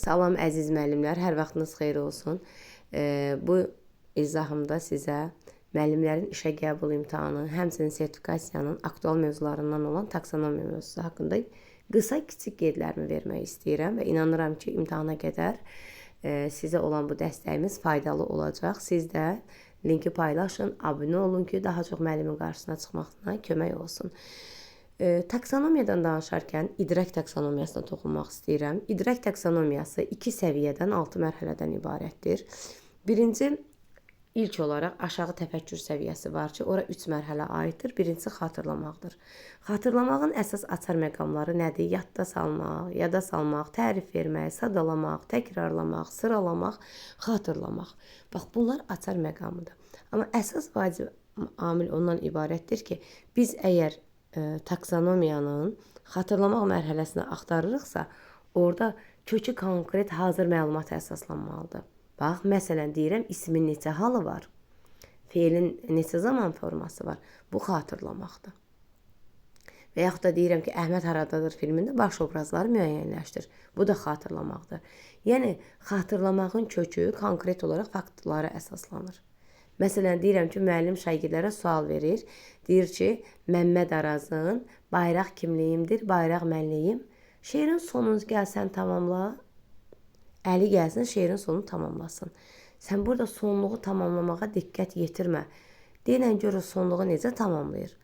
Salam əziz müəllimlər, hər vaxtınız xeyir olsun. Bu izahımda sizə müəllimlərin işə qəbul imtahanı, həmçinin sertifikasiyanın aktual mövzularından olan taksonomiya mövzusu haqqında qısa kiçik qeydlərimi vermək istəyirəm və inanıram ki, imtahana qədər sizə olan bu dəstəyimiz faydalı olacaq. Siz də linki paylaşın, abunə olun ki, daha çox müəllimin qarşısına çıxmağına kömək olsun. Taksonomiyadan danışarkən idrak taksonomiyasına toxunmaq istəyirəm. İdrak taksonomiyası 2 səviyyədən, 6 mərhələdən ibarətdir. Birinci, ilk olaraq aşağı təfəkkür səviyyəsi var ki, ora 3 mərhələ aiddir. Birincisi xatırlamaqdır. Xatırlamağın əsas açar məqamları nədir? Yadda salmaq, yada salmaq, tərif vermək, sadalamaq, təkrarlamaq, sıralamaq, xatırlamaq. Bax, bunlar açar məqamıdır. Amma əsas vacib amil ondan ibarətdir ki, biz əgər taksonomiyanın xatırlamaq mərhələsini axtarırıqsa, orada kökü konkret hazır məlumata əsaslanmalıdır. Bax, məsələn deyirəm, ismin neçə halı var, feilin neçə zaman forması var. Bu xatırlamaqdır. Və yaxud da deyirəm ki, Əhməd haradadır filmində baş obrazları müəyyənləşdir. Bu da xatırlamaqdır. Yəni, xatırlamağın kökü konkret olaraq faktlara əsaslanır. Məsələn, deyirəm ki, müəllim şagirdlərə sual verir. Deyir ki, Məmməd Arazın bayraq kimliyimdir, bayraq mənliyim. Şeirin sonunu gəlsən tamamla. Əli gəlsin, şeirin sonunu tamamlasın. Sən burada sonluğu tamamlamağa diqqət yetirmə. Deyilən görə sonluğu necə tamamlayır?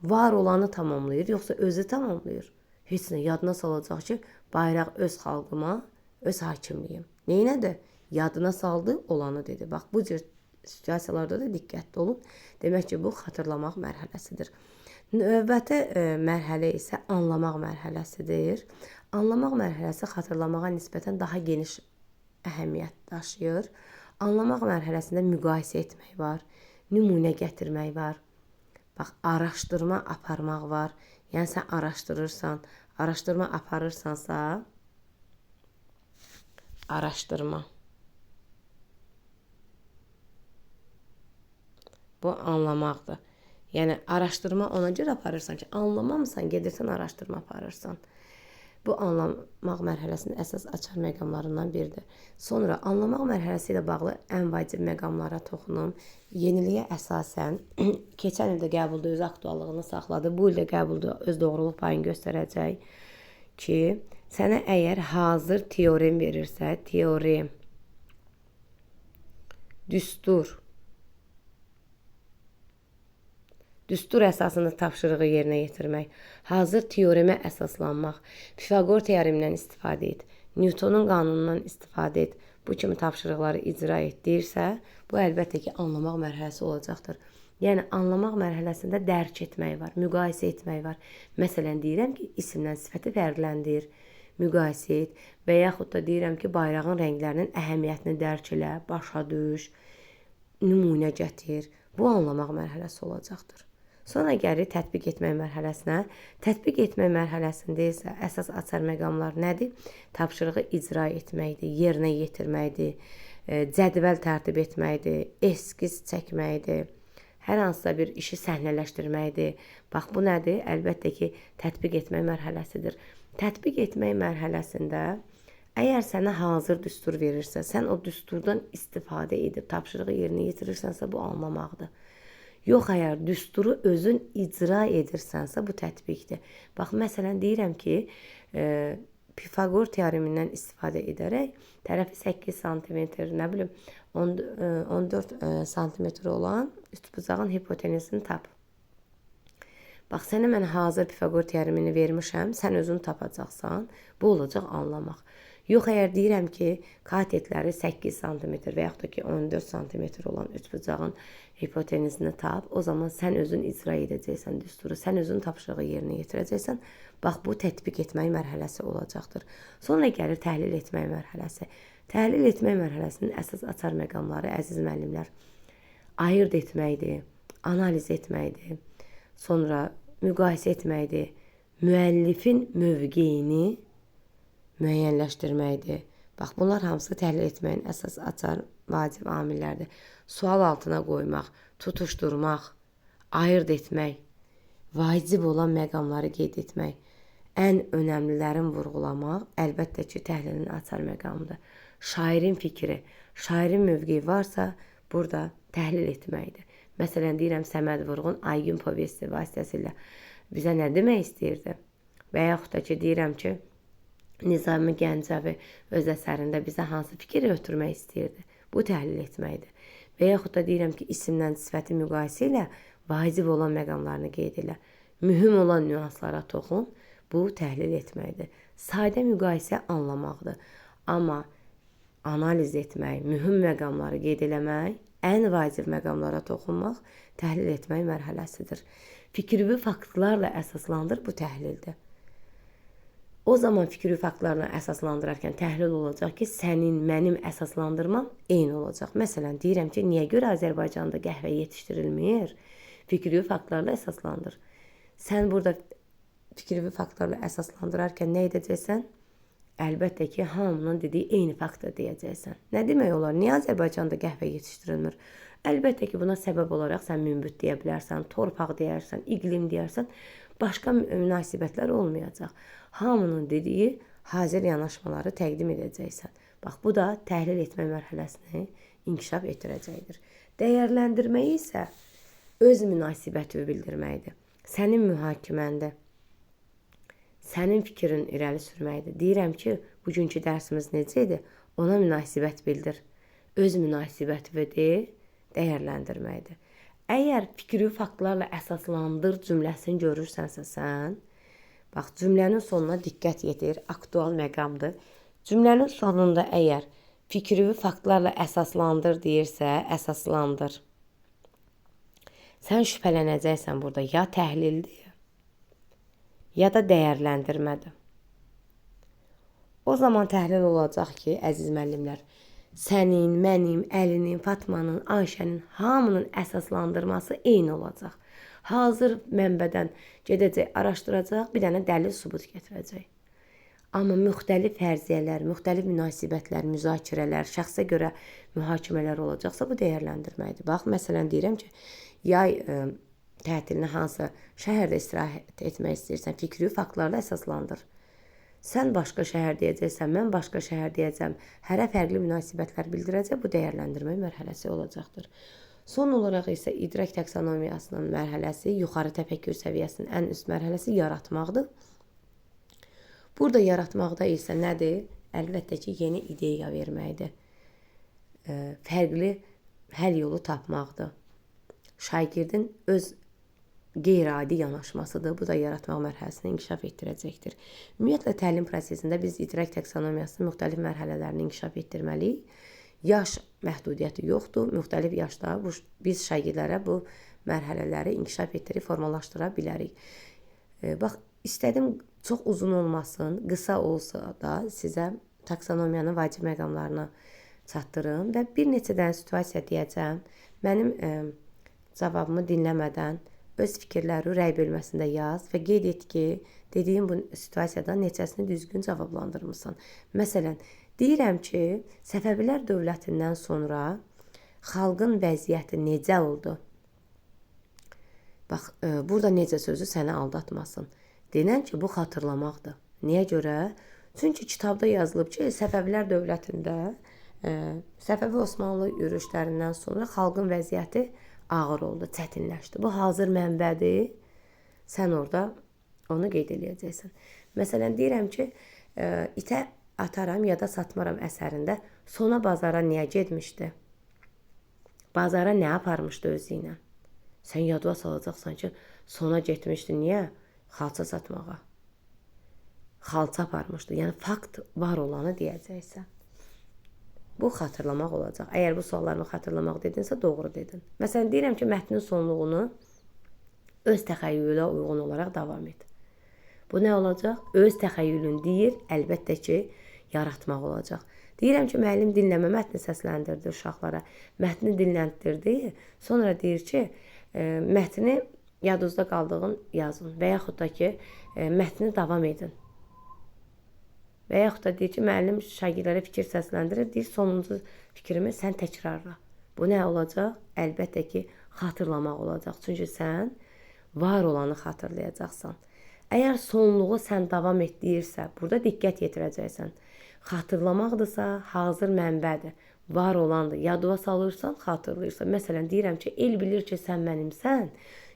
Var olanı tamamlayır, yoxsa özü tamamlayır? Heç nə yadına salacaq ki, bayraq öz xalqıma, öz hakimliyim. Neynədir? Yadına saldı, olanı dedi. Bax, bu cür situasiyalarda da diqqətli olun. Demək ki, bu xatırlamaq mərhələsidir. Növbəti mərhələ isə anlamaq mərhələsidir. Anlamaq mərhələsi xatırlamağa nisbətən daha geniş əhəmiyyət daşıyır. Anlamaq mərhələsində müqayisə etmək var, nümunə gətirmək var. Bax, araşdırma aparmaq var. Yəni, sən araşdırırsan, araşdırma aparırsansa, araşdırma. Bu anlamaqdır. Yəni, araşdırma ona görə aparırsan ki, anlamamısan, gedirsən, araşdırma aparırsan. Bu, anlamaq mərhələsinin əsas açar məqamlarından biridir. Sonra, anlamaq mərhələsi ilə bağlı ən vacib məqamlara toxunum. Yeniliyə əsasən, keçən ildə qəbulda öz aktuallığını saxladı, bu ildə qəbulda öz doğruluq payını göstərəcək ki, sənə əgər hazır teorem verirsə, teorem, düstur, düstur əsasında tapşırığı yerinə yetirmək, hazır teoremə əsaslanmaq, Pifaqor teoremindən istifadə et, Newtonun qanunundan istifadə et, bu kimi tapşırıqları icra et deyirsə, bu əlbəttə ki, anlamaq mərhələsi olacaqdır. Yəni, anlamaq mərhələsində dərk etmək var, müqayisə etmək var. Məsələn, deyirəm ki, isimdən sifəti fərqləndir, müqayisə et və yaxud da deyirəm ki, bayrağın rənglərinin əhəmiyyətini dərk elə, başa düş, nümunə gətir. Bu, anlamaq mərhələsi olacaqdır. Sonra gəlir tətbiq etmək mərhələsinə. Tətbiq etmək mərhələsində isə əsas açar məqamlar nədir? Tapşırığı icra etməkdir, yerinə yetirməkdir, cədvəl tərtib etməkdir, eskiz çəkməkdir, hər hansısa bir işi səhnələşdirməkdir. Bax, bu nədir? Əlbəttə ki, tətbiq etmək mərhələsidir. Tətbiq etmək mərhələsində əgər sənə hazır düstur verirsə, sən o düsturdan istifadə edib tapşırığı yerinə yetirirsənsə, bu anlamaqdır. Yox, əgər düsturu özün icra edirsənsə, bu tətbiqdir. Bax, məsələn, deyirəm ki, Pifaqor teoremindən istifadə edərək tərəfi 8 sm, nə bilim, 14 sm olan üçbucağın hipotenüsünü tap. Bax, sənə mən hazır Pifaqor teoremini vermişəm, sən özün tapacaqsan, bu olacaq anlamaq. Yox, əgər deyirəm ki, katetləri 8 sm və yaxud da ki, 14 sm olan üçbucağın hipotenüsünü tap, o zaman sən özün icra edəcəksən düsturu, sən özün tapşırığı yerinə yetirəcəksən. Bax, bu tətbiq etmək mərhələsi olacaqdır. Sonra gəlir təhlil etmək mərhələsi. Təhlil etmək mərhələsinin əsas açar məqamları, əziz müəllimlər, ayırd etməkdir, analiz etməkdir, sonra müqayisə etməkdir, müəllifin mövqeyini müəyyənləşdirməkdir. Bax, bunlar hamısı təhlil etməyin əsas açar vacib amillərdir. Sual altına qoymaq, tutuşdurmaq, ayırd etmək, vacib olan məqamları qeyd etmək, Ən önəmlilərin vurğulamaq əlbəttə ki, təhlilin açar məqamıdır. Şairin fikri, şairin mövqeyi varsa, burada təhlil etməkdir. Məsələn, deyirəm, Səməd Vurğun Aygün povesti vasitəsilə bizə nə demək istəyirdi? Və yaxud da ki, deyirəm ki, Nizami Gəncəvi öz əsərində bizə hansı fikri ötürmək istəyirdi? Bu təhlil etməkdir. Və yaxud da deyirəm ki, isimdən sifəti müqayisə ilə vacib olan məqamlarını qeyd elə. Mühüm olan nüanslara toxun, bu təhlil etməkdir. Sadə müqayisə anlamaqdır. Amma analiz etmək, mühüm məqamları qeyd eləmək, ən vacib məqamlara toxunmaq təhlil etmək mərhələsidir. Fikri faktlarla əsaslandır, bu təhlildir. O zaman fikri faktlarla əsaslandırarkən təhlil olacaq ki, sənin, mənim əsaslandırmam eyni olacaq. Məsələn, deyirəm ki, niyə görə Azərbaycanda qəhvə yetişdirilmir? Fikri faktlarla əsaslandır. Sən burada fikri faktlarla əsaslandırarkən nə edəcəksən? Əlbəttə ki, hamının dediyi eyni faktı deyəcəksən. Nə demək olar? Niyə Azərbaycanda qəhvə yetişdirilmir? Əlbəttə ki, buna səbəb olaraq sən münbit deyə bilərsən, torpaq deyərsən, iqlim deyərsən, başqa münasibətlər olmayacaq. Hamının dediyi hazır yanaşmaları təqdim edəcəksən. Bax, bu da təhlil etmə mərhələsini inkişaf etdirəcəkdir. Dəyərləndirməyi isə öz münasibəti bildirməkdir. Sənin mühakiməndə, sənin fikrin irəli sürməkdir. Deyirəm ki, bugünkü dərsimiz necə idi? Ona münasibət bildir. Öz münasibəti de, dəyərləndirməkdir. Əgər fikri faktlarla əsaslandır cümləsini görürsənsə sən, bax, cümlənin sonuna diqqət yetir, aktual məqamdır. Cümlənin sonunda əgər fikri faktlarla əsaslandır deyirsə, əsaslandır. Sən şübhələnəcəksən burada, ya təhlildir, ya da dəyərləndirmədir. O zaman təhlil olacaq ki, əziz müəllimlər, sənin, mənim, Əlinin, Fatmanın, Ayşənin, hamının əsaslandırması eyni olacaq. Hazır mənbədən gedəcək, araşdıracaq, bir dənə dəlil sübut gətirəcək. Amma müxtəlif fərziyyələr, müxtəlif münasibətlər, müzakirələr, şəxsə görə mühakimələr olacaqsa, bu dəyərləndirməkdir. Bax, məsələn, deyirəm ki, yay tətilini hansı şəhərdə istirahət etmək istəyirsən, fikri faktlarla əsaslandır. Sən başqa şəhər deyəcəksən, mən başqa şəhər deyəcəm. Hərə fərqli münasibətlər bildirəcək, bu dəyərləndirmə mərhələsi olacaqdır. Son olaraq isə idrak taksonomiyasının mərhələsi, yuxarı təfəkkür səviyyəsinin ən üst mərhələsi yaratmaqdır. Burada yaratmaqda isə nədir? Əlbəttə ki, yeni ideya verməkdir. Fərqli həll yolu tapmaqdır. Şagirdin öz qeyri-adi yanaşmasıdır. Bu da yaratmaq mərhələsini inkişaf etdirəcəkdir. Ümumiyyətlə, təlim prosesində biz idrak taksonomiyasının müxtəlif mərhələlərini inkişaf etdirməliyik. Yaş məhdudiyyəti yoxdur. Müxtəlif yaşda biz şagirdlərə bu mərhələləri inkişaf etdirib formalaşdıra bilərik. Bax, istədim çox uzun olmasın, qısa olsa da sizə taksonomiyanın vacib məqamlarını çatdırım və bir neçə dənə situasiya deyəcəm. Mənim cavabımı dinləmədən öz fikirləri rəy bölməsində yaz və qeyd et ki, dediyim bu situasiyadan neçəsini düzgün cavablandırmısan. Məsələn, deyirəm ki, Səfəvilər dövlətindən sonra xalqın vəziyyəti necə oldu? Bax, burada necə sözü səni aldatmasın. Denən ki, bu xatırlamaqdır. Niyə görə? Çünki kitabda yazılıb ki, Səfəvilər dövlətində Səfəvi Osmanlı yürüşlərindən sonra xalqın vəziyyəti ağır oldu, çətinləşdi. Bu hazır mənbədir. Sən orada onu qeyd eləyəcəksən. Məsələn, deyirəm ki, itə ataram ya da satmaram əsərində Sona bazara niyə getmişdi? Bazara nə aparmışdı özü ilə? Sən yadıva salacaqsan ki, Sona getmişdi. Niyə? Xalça satmağa. Xalça aparmışdı. Yəni, fakt var olanı deyəcəksən. Bu xatırlamaq olacaq. Əgər bu suallarımı xatırlamaq dedinsə, doğru dedin. Məsələn, deyirəm ki, mətnin sonluğunu öz təxəyyülə uyğun olaraq davam et. Bu nə olacaq? Öz təxəyyülün deyir, əlbəttə ki, yaratmaq olacaq. Deyirəm ki, müəllim dinləmə mətni səsləndirdi uşaqlara. Mətni dinləndirdi. Sonra deyir ki, mətni yadınızda qaldığın yazın və yaxud da ki, mətni davam edin. Və yaxud da deyir ki, müəllim şagirdlərə fikir səsləndirir, deyir, sonuncu fikrimi sən təkrarla. Bu nə olacaq? Əlbəttə ki, xatırlamaq olacaq. Çünki sən var olanı xatırlayacaqsan. Əgər sonluğu sən davam et deyirsə, burada diqqət yetirəcəksən. Xatırlamaqdırsa, hazır mənbədir, var olandır. Yadıva salırsan, xatırlayırsan. Məsələn, deyirəm ki, el bilir ki, sən mənimsən,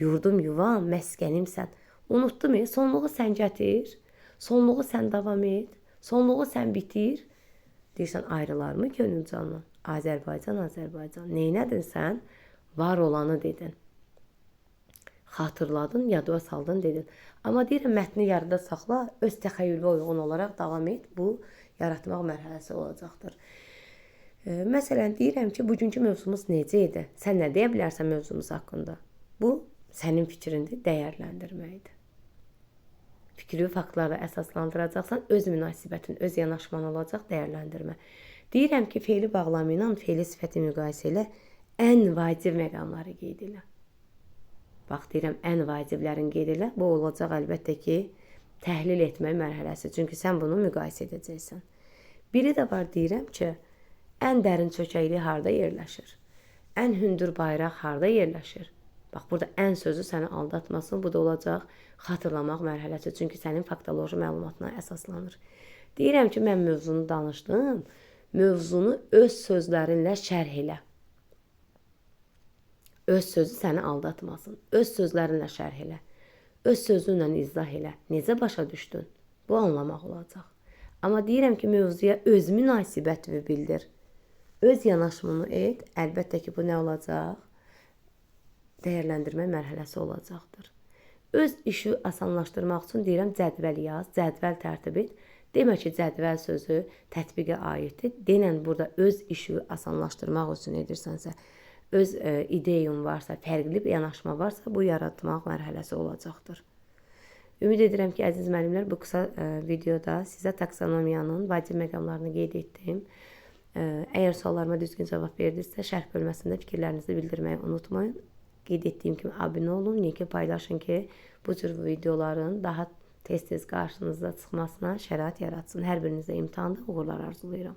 yurdum, yuvam, məskənimsən. Unutdum, sonluğu sən gətir, sonluğu sən davam et, sonluğu sən bitir. Deyirsən, ayrılarmı könül candan? Azərbaycan, Azərbaycan. Neynədin sən? Var olanı dedin. Xatırladın, yadıva saldın, dedin. Amma deyirəm, mətni yarıda saxla, öz təxəyyülünə uyğun olaraq davam et. Bu, yaratmaq mərhələsi olacaqdır. Məsələn, deyirəm ki, bugünkü mövzumuz necə idi? Sən nə deyə bilərsən mövzumuz haqqında? Bu, sənin fikrindir, dəyərləndirməkdir. Fikri faktlarla əsaslandıracaqsan, öz münasibətin, öz yanaşman olacaq, dəyərləndirmə. Deyirəm ki, feili bağlamı ilə feili sifəti müqayisə ilə ən vacib məqamları qeyd elə. Bax, deyirəm, ən vaciblərin qeyd elə. Bu olacaq əlbəttə ki, təhlil etmək mərhələsi. Çünki sən bunu müqayisə edəcəksən. Biri də var, deyirəm ki, ən dərin çökəklik harda yerləşir? Ən hündür bayraq harda yerləşir? Bax, burada ən sözü səni aldatmasın. Bu da olacaq xatırlamaq mərhələsi. Çünki sənin faktoloji məlumatına əsaslanır. Deyirəm ki, mən mövzunu danışdım. Mövzunu öz sözlərinlə şərh elə. Öz sözü səni aldatmasın. Öz sözlərinlə şərh elə. Öz sözünlə izah elə. Necə başa düşdün? Bu anlamaq olacaq. Amma deyirəm ki, mövzuya öz münasibətini bildir. Öz yanaşmanı et. Əlbəttə ki, bu nə olacaq? Dəyərləndirmə mərhələsi olacaqdır. Öz işi asanlaşdırmaq üçün deyirəm, cədvəl yaz, cədvəl tərtib et. Demə ki, cədvəl sözü tətbiqə aiddir. Denən burada öz işi asanlaşdırmaq üçün edirsənsə, öz ideyun varsa, fərqli bir yanaşma varsa, bu yaratmaq mərhələsi olacaqdır. Ümid edirəm ki, əziz müəllimlər, bu qısa videoda sizə taksonomiyanın vacib məqamlarını qeyd etdim. Əgər suallarıma düzgün cavab verdinizsə, şərh bölməsində fikirlərinizi bildirməyi unutmayın. Qeyd etdiyim kimi abunə olun, linki paylaşın ki, bu cür videoların daha tez-tez qarşınıza çıxmasına şərait yaratsın. Hər birinizə imtahanda uğurlar arzulayıram.